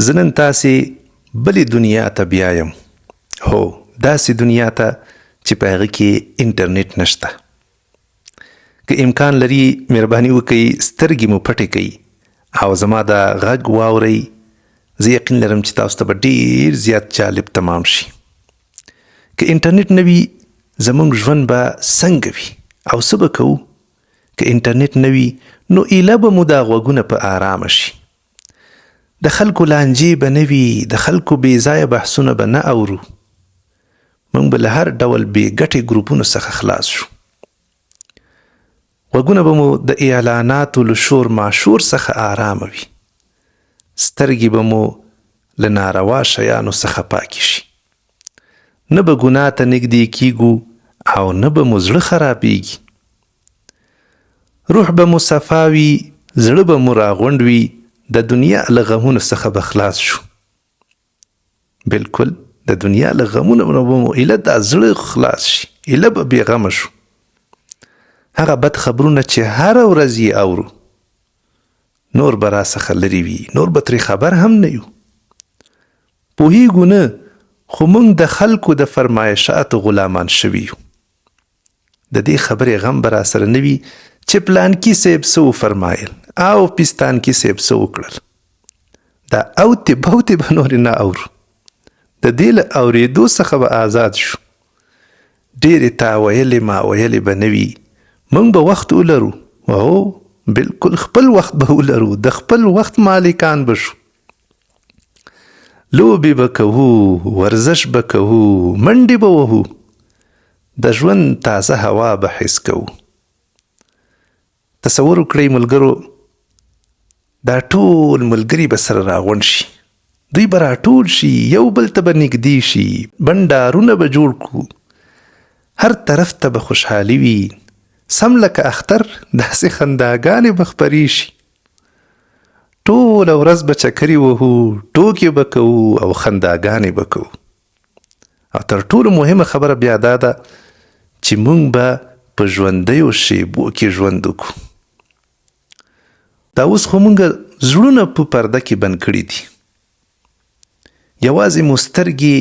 زه نن تاسې بلې دنیا ته بیایم، هو داسې دنیا ته چې په هغه کې انټرنیټ نشته. که امکان لري مهرباني وکړئ سترګې مو پټې کړئ او زما دا غږ واورئ. زه یقین لرم چې تاسو ته به ډیر زیات جالب تمام شي. که انټرنیټ نه وي زموږ ژوند به څنګه وي او څه به کوو؟ که انټرنیټ نه وي نو ایله به مو دا غوږونه په آرامه شي. د خلکو لانجې به نه وي، د خلکو بې ځایه بحثونه به نه اورو. موږ به له هر ډول بې ګټې ګروپونو څخه خلاص شو. غوږونه به مو د اعلاناتو له شور ماشور څخه آرامه وي. سترګې به مو له ناروا شیانو څخه پاکې شي. نه به ګناه ته نږدې کیږو او نه به مو زړه خرابیږي. روح به مو صفا وي، زړه به مو راغونډ وي، د دنیا له غمونو څخه به خلاص شو. بالکل د دنیا له غمونو به مو ایله دا زړه خلاص شي، ایله به بې غمه شو. هغه بد خبرونه چې هره ورځ یې اورو، نور به را څخه لرې وي، نور به ترې خبر هم نه یو. پوهیږو نه، خو موږ د خلکو د فرمایشاتو غلامان شوي یو. د دې خبرې غم به راسره نه وي چې پلانکي صیب څه وفرمایل او پستانکي صیب څه وکړل. دا اوتې بوتې به نورې نه اورو. د دې له اورېدو څخه به آزاد شو. ډېرې تا ویلې ما ویلې به نه وي. موږ به وخت ولرو. هو، بالکل خپل وخت به ولرو، د خپل وخت مالکان به شو. لوبې به کوو، ورزش به کوو، منډې به وهو، د ژوند تازه هوا به حس کوو. تصور وکړئ ملګرو، دا ټول ملګري به سره راغونډ شي، دوی به راټول شي، یو بل ته به نږدې شي، بنډارونه به جوړ کړو، هر طرف ته به خوشحالي وي، سم لکه اختر داسې خنداګانې به خپرې شي. ټوله ورځ به چکرې وهو، ټوکې به کوو او خنداګانې به کوو. او تر ټولو مهمه خبره بیا دا ده چې مونږ به په ژوندیو شیبو کې ژوند وکړو. دا اوس خو مونږ زړونه په پرده کې بند کړي دي، یوازې مو سترګې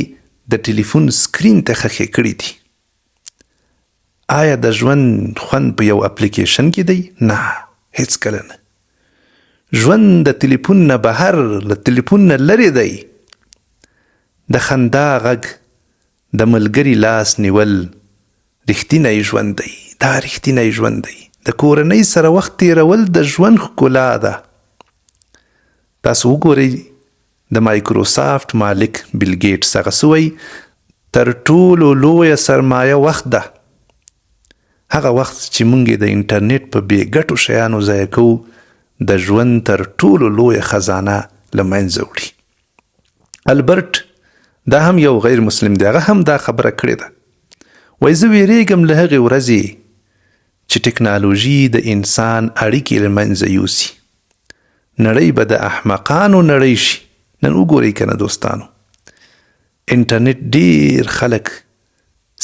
د ټلیفون سکرین ته خښې کړي دي. آیا د ژوند خوند په یو اپلیکیشن کې دی؟ نه، هیڅکله نه. ژوند د تلیفون نه بهر، له تلیفون نه لرې دی. د خندا غږ، د ملګري لاس نیول رښتینی ژوند دی. دا رښتینی ژوند دی. د کورنۍ سره وخت تیرول د ژوند ښکلا ده. تاسو وګورئ د مایکروسافټ مالک بیل ګیټس هغه څه وایي، تر ټولو لویه سرمایه وخت ده. هغه وخت چې موږ یې د انټرنیټ په بې ګټو شیانو ضایع کوو، د ژوند تر ټولو لویه خزانه له منځه وړي. البرټ دا هم یو غیر مسلم دی، هغه هم دا خبره کړې ده. وایي زه ویریږم له هغې ورځې چې ټکنالوژي د انسان اړیکې له منځه یوسي، نړۍ به د احمقانو نړۍ شي. نن وګورئ کنه دوستانو، انټرنیټ ډیر خلک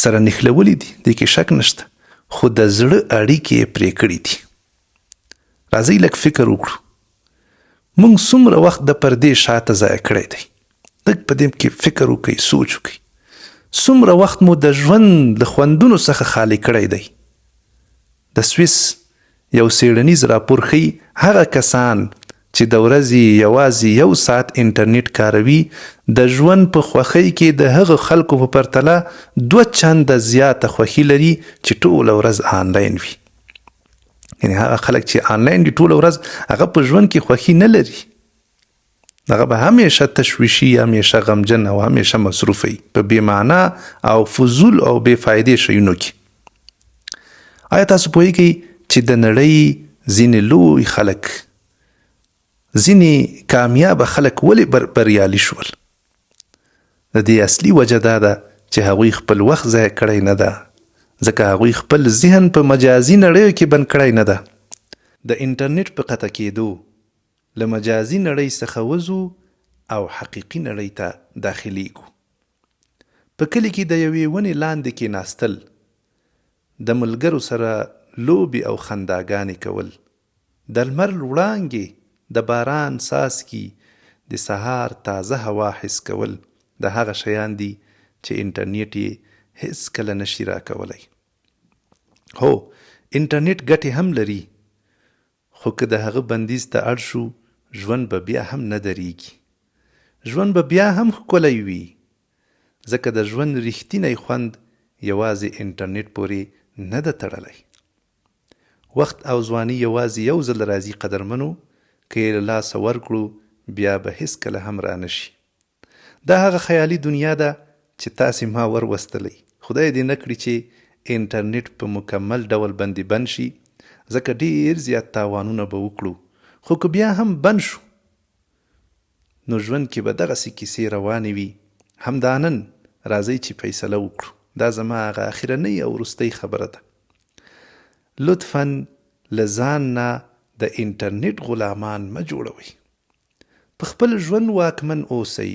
سره نښلولي دي، دې کې شک نشته، خو د زړه اړیکې یې پرې کړې دي. راځئ لږ فکر وکړو، موږ څومره وخت د پردې شاته ضایع کړی دی؟ لږ په دې کې فکر وکړئ، سوچ وکړئ، څومره وخت مو د ژوند له خوندونو څخه خالي کړی دی؟ د سویس یو څېړنیز راپور ښيي، هغه کسان چې د ورځې یوازې یو ساعت انټرنیټ کاروي، د ژوند په خوښۍ کې د هغه خلکو په پرتله دوه چنده زیاته خوښي لري چې ټوله ورځ آنلاین وي. یعنې هغه خلک چې آنلاین دي ټوله ورځ، هغه په ژوند کې خوښي نه لري. هغه به همیشه تشویشي، همیشه غمجن او همیشه مصروف وي په بې معنا او فضول او بې فایدې شیونو کې. آیا تاسو پوهیږئ چې د نړۍ ځینې لوی خلک، ځینې کامیابه خلک ولې بریالي شول؟ د دې اصلي وجه دا ده چې هغوی خپل وخت ضایع کړی نه ده، ځکه هغوی خپل ذهن په مجازي نړیو کې بند کړی نه ده. د انټرنیټ په قطع کېدو له مجازي نړۍ څخه وځو او حقیقي نړۍ ته داخلېږو. په کلي کې د یوې ونې لاندې کېناستل، د ملګرو سره لوبې او خنداګانې کول، د لمر وړانګې، د باران څاڅکي، د سهار تازه هوا حس کول دا هغه شیان دي چې انټرنیټ یې هېڅکله نه شي راکولی. هو، انټرنیټ ګټې هم لري، خو که د هغه بندیز ته اړ شو، ژوند به بیا هم نه درېږي. ژوند به بیا هم ښکلی وي، ځکه د ژوند رښتینی خوند یوازې انټرنیټ پورې نه ده تړلی. وخت او ځواني یوازې یو ځل راځي قدرمنو، که یې له لاسه ورکړو بیا به هېڅکله هم رانه شي. دا هغه خیالي دنیا ده چې تاسې ما وروستلئ. خدای دې نه کړي چې انټرنیټ په مکمل ډول بندې بند شي، ځکه ډېر زیات تاوانونه به وکړو، خو که بیا هم بند شو نو ژوند کې به دغسې کیسې روانې وي. همدا نن راځئ چې فیصله وکړو. دا زما هغه اخرنۍ او وروستۍ خبره ده. لطفاً له ځان نه د انټرنیټ غلامان مه جوړوئ. په خپل ژوند واکمن اوسئ.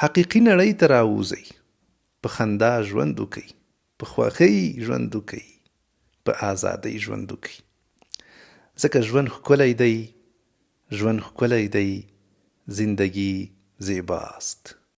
حقیقي نړۍ ته راووځئ. په خندا ژوند وکړئ. په خوښۍ ژوند وکړئ. په ازادۍ ژوند وکړئ. ځکه ژوند ښکلی دی، ژوند ښکلی دی، زندګي زیباست.